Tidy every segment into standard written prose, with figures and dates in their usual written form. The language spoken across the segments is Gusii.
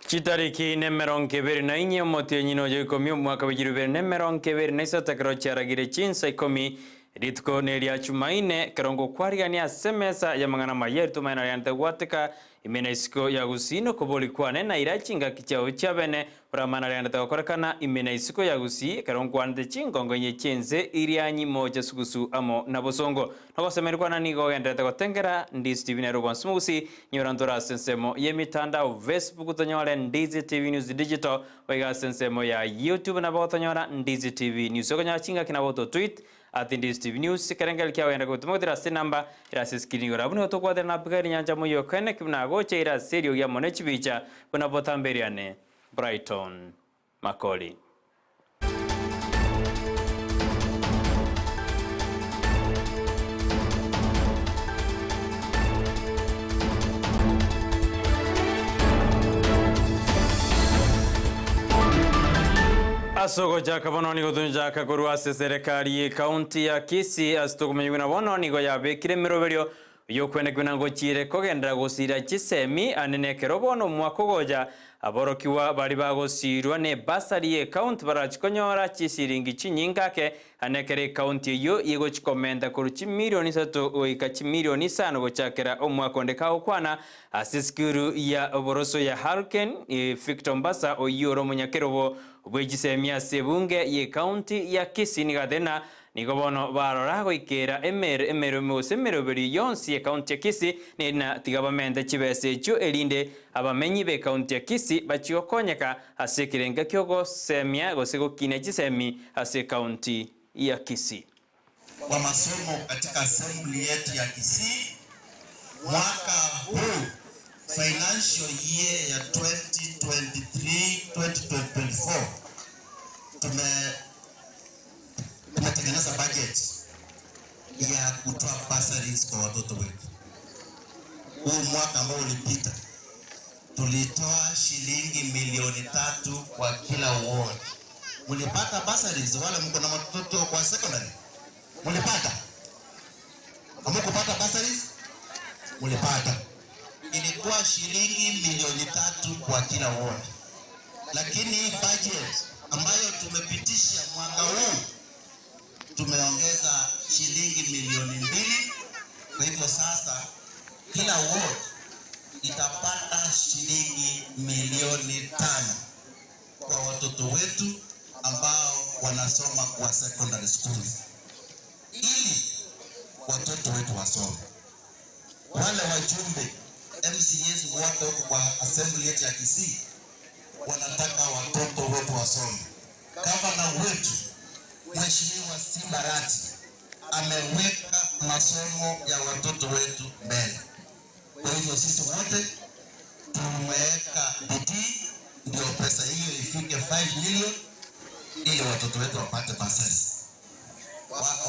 Chitariki nemerongo ebere na inye omotienyi noyo ikomi omwaka bw'echiro ibere na emerongo ebere na isato ekero chiaragire chinsa ikomi rituko neria Chumaine ekero ngokwarigania ase emesa y'amang'ana amaya ritomane narianete gwateka ime na isiko ya Gusii nokobori kwane naira chingaki chiao chiabene oramanye narianete gokorekana ime na isiko ya Gusii ekero nkwanete chingongo inye chi'ense Irianyi mocha sugusu amo na bosongo. Nogosemeria kwane nigo ogendererete gotengera Ndizi TV nere obwansu mogusii Nyora ntore ase ensemo y'emitandao Facebook tonyore Ndizi TV News Digital, boigo ase ensemo ya YouTube nabo gotonyora Ndizi TV News. Okonyora chingaki nabo to tweet at Ndizi TV News ekerengererio kiao genda gotuma gotira ase enamba ere ase escreen igoro. Abwo nigo tokwatera na Abigail Nyancha moyio okene ki buna agocha ere ase eriogi amo ne chibicha buna botambe Brighton Makori. Ase ogochaka bono nigo tonchaka korwa ase eserekari y'ecounty ya Kisii ase tokomanya buna bono nigo yabekire emeroberio Oyokwenekwa na ngochiire kogenderera gosiira chisemi ane nekero bono omwaka ogocha, aborokigwa baria bagosiirwa ne bursary ye county barachi konyora chisiringi chinyinge ake, ane ekero ecounty eyio yegochi komenta korwa chimilioni isato goika chimilioni isano gochakera omwaka onde kagokwana ase esukuru ya oboroso ya Halken Victor Mbasa oyio ore omonyakerobo bwe chisemi ase ebunge ye county ya Kisii nigo ateba Nigo bono barora goikera emeremo gose emeroberio yonsi y'ekaunti ya Kisii, nerina tiga bamente chibesa echio erinde abamenyi b'ekaunti ya Kisii bachie gokonyeka ase ekerenga ki'ogosemia gose gokinia chisemi ase ekaunti ya Kisii. Wa masomo katika assembly yetu ya Kisii mwaka huu financial year ya 2023 2024 tume tumetengeneza budget ya kutoa bursaries kwa watoto wetu. Huu mwaka ambao ulipita tulitoa shilingi milioni tatu kwa kila ward. Mlipata bursaries wale mko na watoto kwa secondary? Mlipata? Hamukupata bursaries? Mlipata. Ilikuwa shilingi milioni tatu kwa kila ward, lakini budget ambayo tumepitisha mwaka huu tumeongeza shilingi milioni mbili. Kwa hivyo sasa kila ward itapata shilingi milioni tano kwa watoto wetu ambao wanasoma kwa secondary schools, ili watoto wetu wasome. Wale wajumbe MCAs wote huko kwa assembly yetu ya Kisii wanataka watoto wetu wasome. Gavana wetu Mheshimiwa Simba Arati ameweka masomo ya watoto wetu mbele. Kwa hivyo sisi wote tumeweka bidii ndio pesa hiyo ifike 5 million ili watoto wetu wapate bursaries.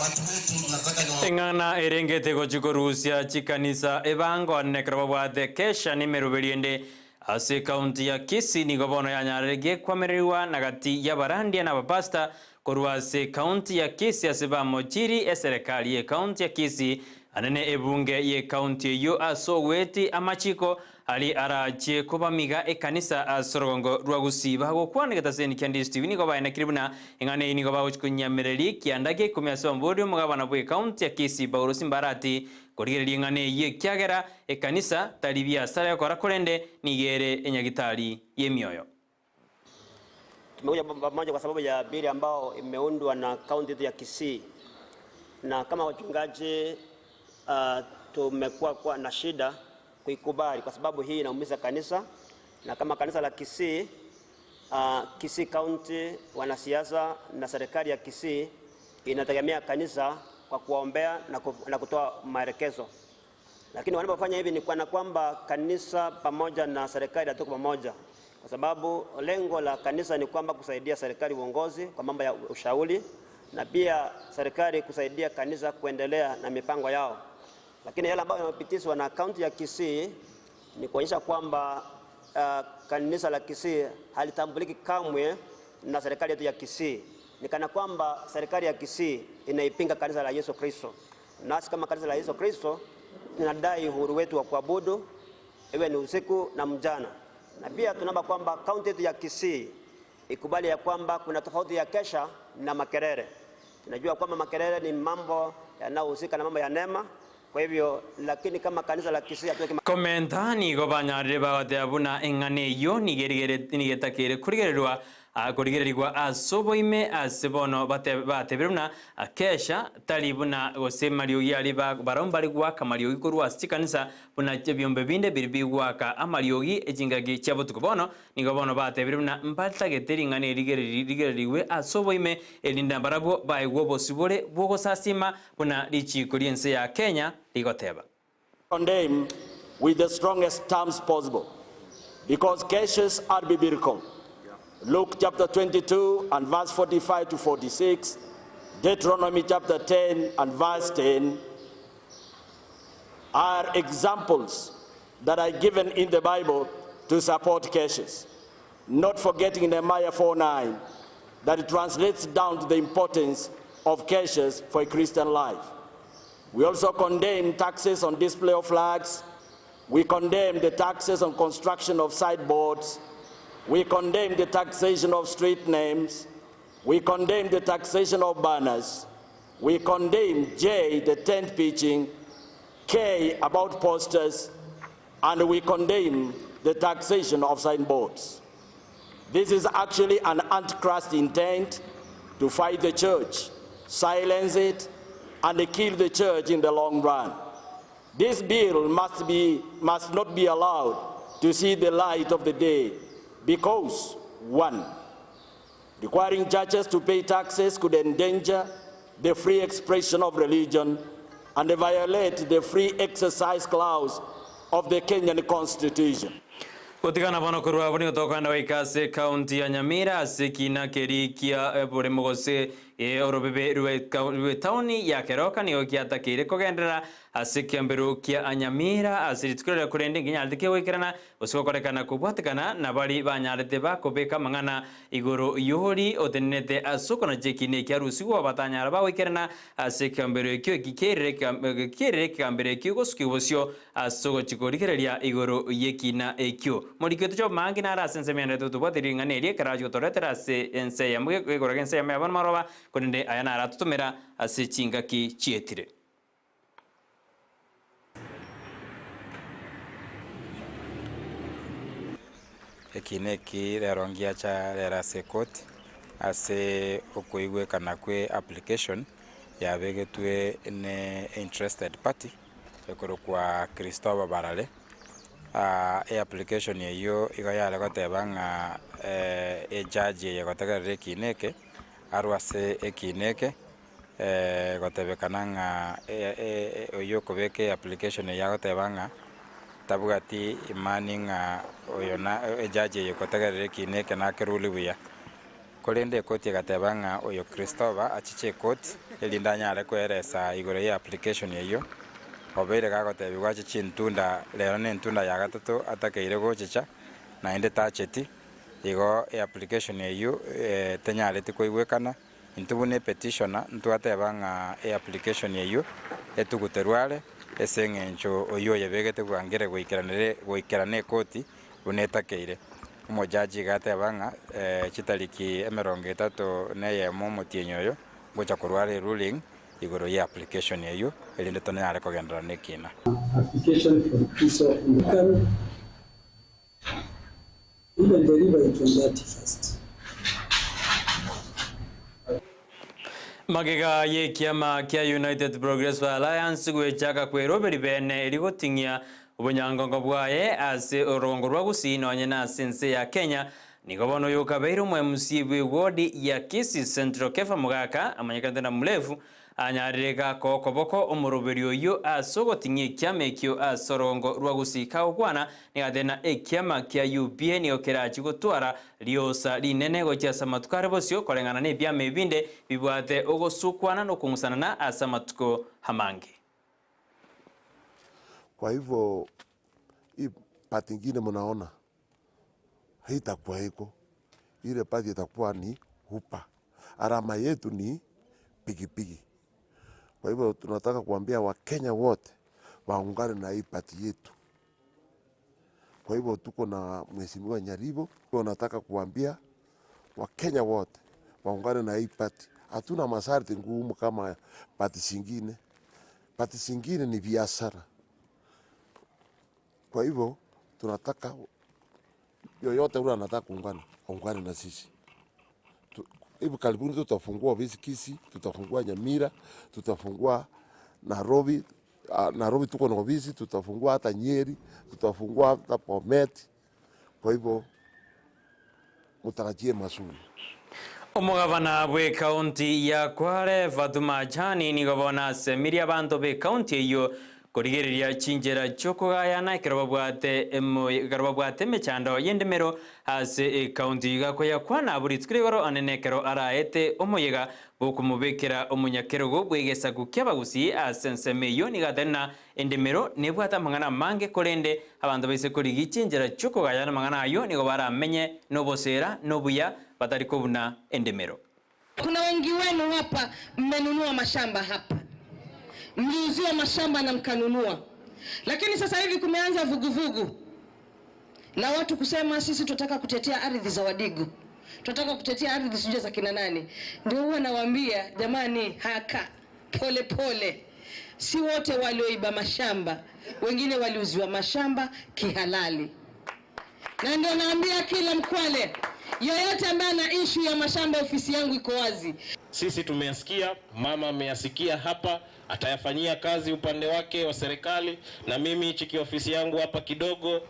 Watu wetu nataka ni Eng'ana erengete gochia korusia chikanisa ebango ane ekero babwate kesha na emeroberi ende ase ekaunti ya Kisii nigo bono yanyareregie kwamererigwa na gati y'abarandia na abapastor korwa ase ekaunti ya Kisii ase bamochiri eserekari y'ekaunti ya Kisii anene ebunge y'ekaunti eyio ase ogweti amachiko aria arachie kobamiga ekanisa ase orogongo rwa Gusii. Bagokwana egetaseni kia Ndizi TV nigo baenekire buna eng'ana eyio nigo bagochia konyamereria ekianda gia ikomi ase omoboria omogabana bw'ekaunti ya Kisii Paulo Simbarati korigereria eng'ana eyio ekiagera ekanisa tari biasara egokora korende nigo ere enyagitari y'emioyo. Tumekuja pamoja kwa sababu ya bili ambao imeundwa na kaunti yetu ya Kisii, na kama wachungaji tumekuwa kwa na shida kuikubali kwa sababu hii inaumiza kanisa, na kama kanisa la Kisii, Kisii County, wanasiasa na serikali ya Kisii inategemea kanisa kwa kuwaombea na kutoa maelekezo. Lakini wanapofanya hivi ni kana kwamba kanisa pamoja na serikali hatuko pamoja, kwa sababu lengo la kanisa ni kwamba kusaidia serikali uongozi kwa mambo ya ushauri na pia serikali kusaidia kanisa kuendelea na mipango yao. Lakini yale ambayo yamepitishwa na kaunti ya Kisii ni kuonyesha kwamba kanisa la Kisii halitambuliki kamwe na serikali yetu ya Kisii. Ni kana kwamba serikali ya Kisii inaipinga kanisa la Yesu Kristo. Nasi kama kanisa la Yesu Kristo tunadai uhuru wetu wa kuabudu, iwe ni usiku na mchana. Na pia tunaomba kwamba kaunti yetu ya Kisii ikubali ya kwamba kuna tofauti ya kesha na makerere. Tunajua kwamba makerere ni mambo yanayohusika na mambo ya neema. Kwa hivyo, lakini kama kanisa la Kisii hatuweki Komenta nigo banyarire bagotea buna eng'ana eywo nigetakire kurigererwa kurigererigwa ase oboime ase bono batebire buna kesha tari buna gose mariogi aria barabwo mbari goaka mariogi korwa ase chikanisa buna ebiombe binde biri bigwaka amariogi echingaki chia botuko. Bono nigo bono batebire buna mbatagete ring'ana eri rigererigwe ase oboime erinde barabwo baigwe obosibore bw'ogosasima buna richiko ria ense ya Kenya rigoteba. Condemn with the strongest terms possible, because cases are biblical. Luke chapter 22 and verse 45 to 46, Deuteronomy chapter 10 and verse 10 are examples that are given in the Bible to support cases. Not forgetting Nehemiah 4:9, that it translates down to the importance of cases for a Christian life. We also condemn taxes on display of flags. We condemn the taxes on construction of sideboards. We condemn the taxation of street names. We condemn the taxation of banners. We condemn J, the tent pitching, K, about posters, and we condemn the taxation of signboards. This is actually an antichrist intent to fight the church, silence it, and kill the church in the long run. This bill must not be allowed to see the light of the day because, one, requiring churches to pay taxes could endanger the free expression of religion and violate the free exercise clause of the Kenyan Constitution. Gotigana bono korwa abwo nigo tokogenda goika ase ekaunti ya Nyamira ase ekina keria kia oboremo gose orobebe rwe etaoni ya Keroka nigo giatakeire kogenderera ase ekiambero kia Nyamira ase rituko riria korende nkenyarete kegoikerana gose gokorekana kobwatekana na baria banyarete bakobeka amang'ana igoro y'ori otenenete ase okonacha ekina eki arusigwe batanyara bagoikerana ase ekiambero ekio eki kerire ekegambero ekio gosukigwa bosio ase ogochia korigereria igoro y'ekina ekio. Moriki oito Job nare ase ensemo yane totobwate ring'ana eri ekero achia gotoretera ase ense eyemo igoro g'ense eyemo ya bono maroba, korende aya naro atotomera ase chingaki chietire. Ekina eki rero ngiacha rero ase ekoti ase okoigwekana kwe application yabegetwe ne interested party ekorokwa Christopher Barare. Eapplication eyio igo yare goteba ng'a ejaji eye egotegerera ekina eke arwe ase ekina eke gotebekana ng'a oyio okobeka eapplication eyio agoteba ng'a tabwati imani ng'a oyo na ejaji eye egotegerera ekina eke nakerure buya. Korende ekoti egateba ng'a oyo Christopher achiche ekoti erinde anyare koeresa igoro ye application eyio, obeire gagotebiwa achiche entunda rero na entunda ya gatato atakeire gochicha naende tacheti, igo eapplication eyio tenyareti koigwekana. Intwe buna epetitioner ntwateba ng'a eapplication eyio etuguterwe are ase eng'encho oyio oyebegete bwangire goikeranere goikerana ekoti buna etakeire. Omojaji iga ateba ng'a chitariki emerongo etato na eyemo omotienyi oyo ngocha korwa are eruling igoro ye application eyio erinde tonyare kogenderera na ekina. Application for refusal in the can even deliver it on 31st. Magega y'ekiama kia United Progressive Alliance gwechaka kweroberi bene eri goting'ia obonyangongo bwaye ase orogongo rwa Gusii nonye na ase ense ya Kenya, nigo bono oyo okabeire omo MC bw'ewodi ya Kisii Central Kefa Mogaka amanyekanete na Mulefu anyarire gaka okoboko omoroberi oyio ase ogoting'ia ekiama ekio ase orogongo rwa Gusii. Kagokwana nigo atebire na ekiama kia UPA nigo kerachie gotwara riosa rinene gochia ase amatuko are bosio koreng'ana nebiama ebinde bibwate ogosukwana na okong'usanana ase amatuko amange. Kwa hivyo hii part ingine mnaona haitakuwa iko ile party itakuwa ni UPA. Alama yetu ni pikipiki. Kwa hivyo tunataka kuambia Wakenya wote waungane na hii party yetu. Kwa hivyo tuko na Mheshimiwa Nyaribo, nataka kuambia Wakenya wote waungane na hii party. Hatuna masharti ngumu kama party zingine. Party zingine ni biashara. Kwa hivyo tunataka yoyote ule anataka kuungana aungane na sisi. Hivi karibuni tutafungua ofisi Kisii, tutafungua Nyamira, tutafungua Nairobi. Nairobi tuko na ofisi, tutafungua hata Nyeri, tutafungua hata Bomet. Kwa hivyo mtarajie mazuri. Omogavana bwe kaunti ya Kwale Fatuma Achani nigo bono asemirie abanto be kaunti eywo korigereria chinchera chiokogayana ekero babwate emo ekero babwate emechando y'endemero ase ekaunti iga koyakwana buri rituko rigoro anene ekero araete omoyega bwokomobekera omonyakerogo bw'egesaku kia abagusii ase ensemo eywo nigo atari na endemero nebwate amang'ana amange korende abanto baise korigia chinchera chiokogayana amang'ana aywo nigo baramenye nobosera nobuya batari kobuna endemero. Kuna wengi wenu hapa mmenunua mashamba hapa, mliuziwa mashamba na mkanunua, lakini sasa hivi kumeanza vuguvugu na watu kusema sisi tunataka kutetea ardhi za Wadigo, tunataka kutetea ardhi sijui za kina nani. Ndio huwa nawaambia jamani, haka pole pole, si wote walioiba mashamba, wengine waliuziwa mashamba kihalali. Na ndio naambia kila Mkwale yoyote ambaye ana issue ya mashamba, ofisi yangu iko wazi. Sisi tumeyasikia, mama ameyasikia hapa, atayafanyia kazi upande wake wa serikali, na mimi hichi kiofisi yangu hapa kidogo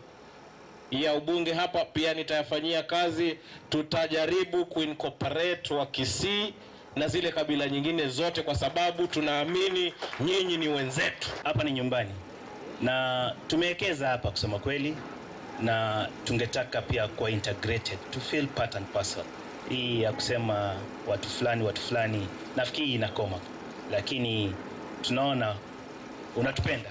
ya ubunge hapa pia nitayafanyia kazi. Tutajaribu kuincorporate wa Kisii na zile kabila nyingine zote, kwa sababu tunaamini nyinyi ni wenzetu. Hapa ni nyumbani na tumewekeza hapa kusema kweli, na tungetaka pia kuwa integrated to feel part and parcel. Hii ya kusema watu fulani watu fulani, nafikiri inakoma, lakini tunaona unatupenda.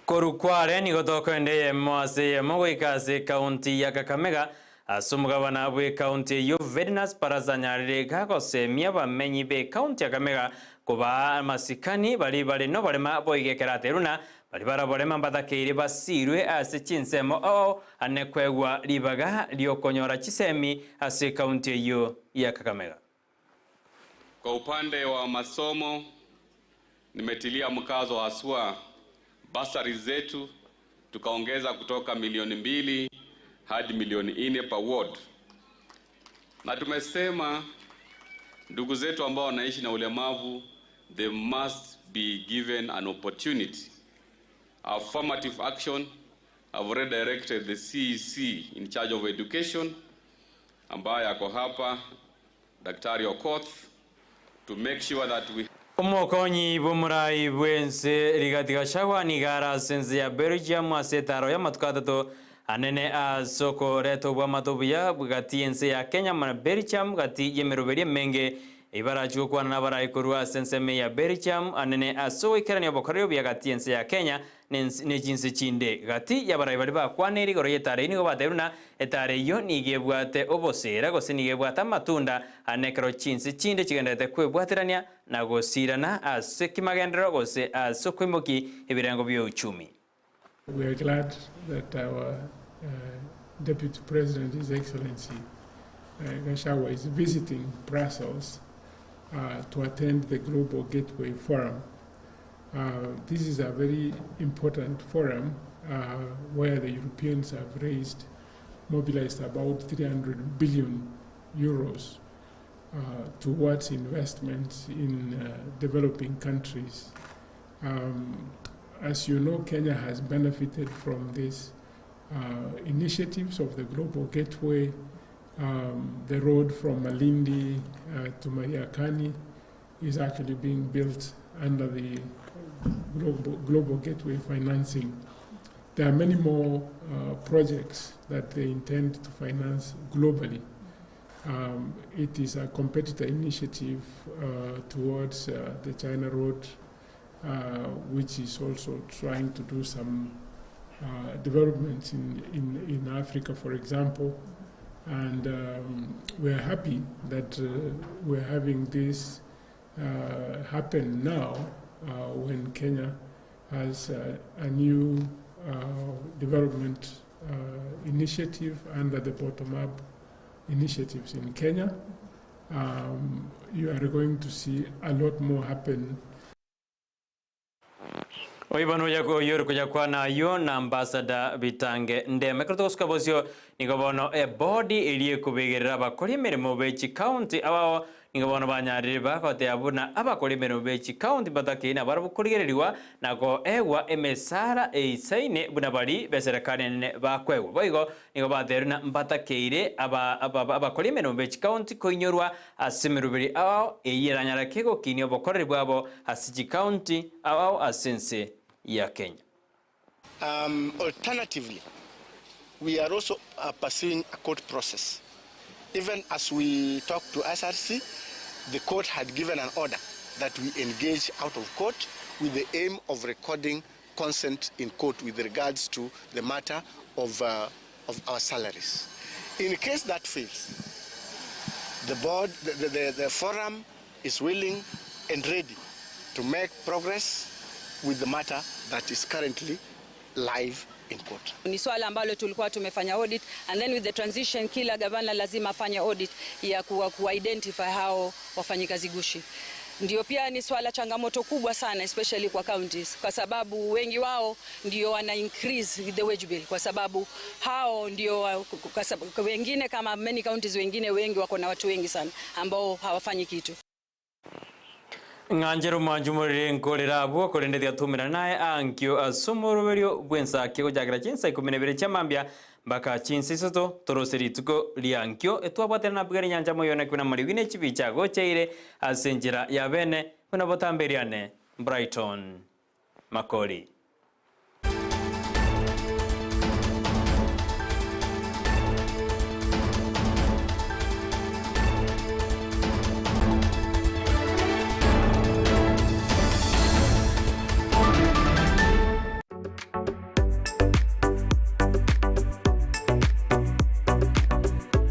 Korukware nigo tokoende yemo ase yemo goika ase ekaunti ya Kakamega ase omogabana bwa ekaunti eywo Vednas Barasa nyarire gagosemia abamenyi ba ekaunti ya Kakamega kobaa amasikani bari bare noborema boigekera ateruna bari baraborema mbatakeire basirwe ase chinsemo oo ane kwegwa ribaga riokonyora chisemi ase ekaunti eywo ya Kakamega. Kwa upande wa masomo nimetilia mkazo haswa basari zetu, tukaongeza kutoka milioni 2 hadi milioni 4 per ward, na tumesema ndugu zetu ambao wanaishi na ulemavu, they must be given an opportunity. Affirmative action, I've already directed the CEC in charge of education ambaye ako hapa Daktari Okoth to make sure that we Omokonyi bw'omorai bwense Rigathi Gachagua nigo arase ense ya Belgium ase etaro y'amatuko atato anene ase okoreta obwamato obuya gati y'ense ya Kenya na Belgium gati y'emeroberi emenge ebarachi gokwana n'abarai korwa ase ensemo ya Belgium anene ase ogoikerania obokoreri obuya gati y'ense ya Kenya nechinse chinde gati y'abarai bari bakwanire igoro y'etaro eyio nigo batebirie buna etaro eyio nigo ebwate obosera gose nigo ebwate amatunda ane ekero chinse chinde chigenderete kwebwaterania na gosirana ase kimagenderero gose ase okoimoki ebirengo bya uchumi. We are glad that our Deputy President, His Excellency Gachagua, is visiting Brussels to attend the Global Gateway Forum. This is a very important forum where the Europeans have mobilized about 300 billion euros towards investments in developing countries. As you know, Kenya has benefited from these initiatives of the Global Gateway, the road from Malindi to Mariakani is actually being built under the Global Gateway financing. There are many more projects that they intend to finance globally. It is a competitor initiative towards the China Road, which is also trying to do some developments in Africa, for example. And we are happy that we're having this happen now when Kenya has a new development uh, initiative under the bottom-up initiatives in Kenya. Um, you are going to see a lot more happen. Oibano oyo ore koyakwana ayio na Ambassador Bitange Ndemo. Ekero togosuka bosio nigo bono ebodi eria ekobegerera abakori emeremo be chicounty abao nigo bono banyarire bagoteba buna abakori emeremo be chicounty mbatakeire nabarabwo korigererigwa na koegwa emesara eisaine buna bari beserekari enene bakoegwa. Boigo nigo batebirie buna mbatakeire abakori emeremo be chicounty koinyorwa ase emeroberi ao eyio eranyare kegokinia obokoreri bwabo ase chicounty ao ase ense ya Kenya. Um, alternatively, we are also uh, pursuing a court process. Even as we talk to SRC, the court had given an order that we engage out of court with the aim of recording consent in court with regards to the matter of, uh, of our salaries. In case that fails, the board, the, the, the, the forum is willing and ready to make progress with the matter that is currently live in court. Ni swala ambalo tulikuwa tumefanya audit and then with the transition, kila gavana lazima afanye audit ya kuwa, ku identify hao wafanyikazi gushi. Ndio pia ni swala changamoto kubwa sana especially kwa counties, kwa sababu wengi wao ndio wana increase the wage bill, kwa sababu hao ndio kwa sababu, wengine kama many counties wengine wengi wako na watu wengi sana ambao hawafanyi kitu. Ng'anchera omwancho omorere nkorera abwo korende tigatumera naye ankio ase omoroberio bw'ensaki gochakera chinsa ikomi na ibere chia mambia mpaka chinsa isato torose rituko ria ankio etwabwatera na abigare nyancha moyone kwina marigwi ne chibicha gocheire ase enchera ya bene buna botamberiane Brighton Makori.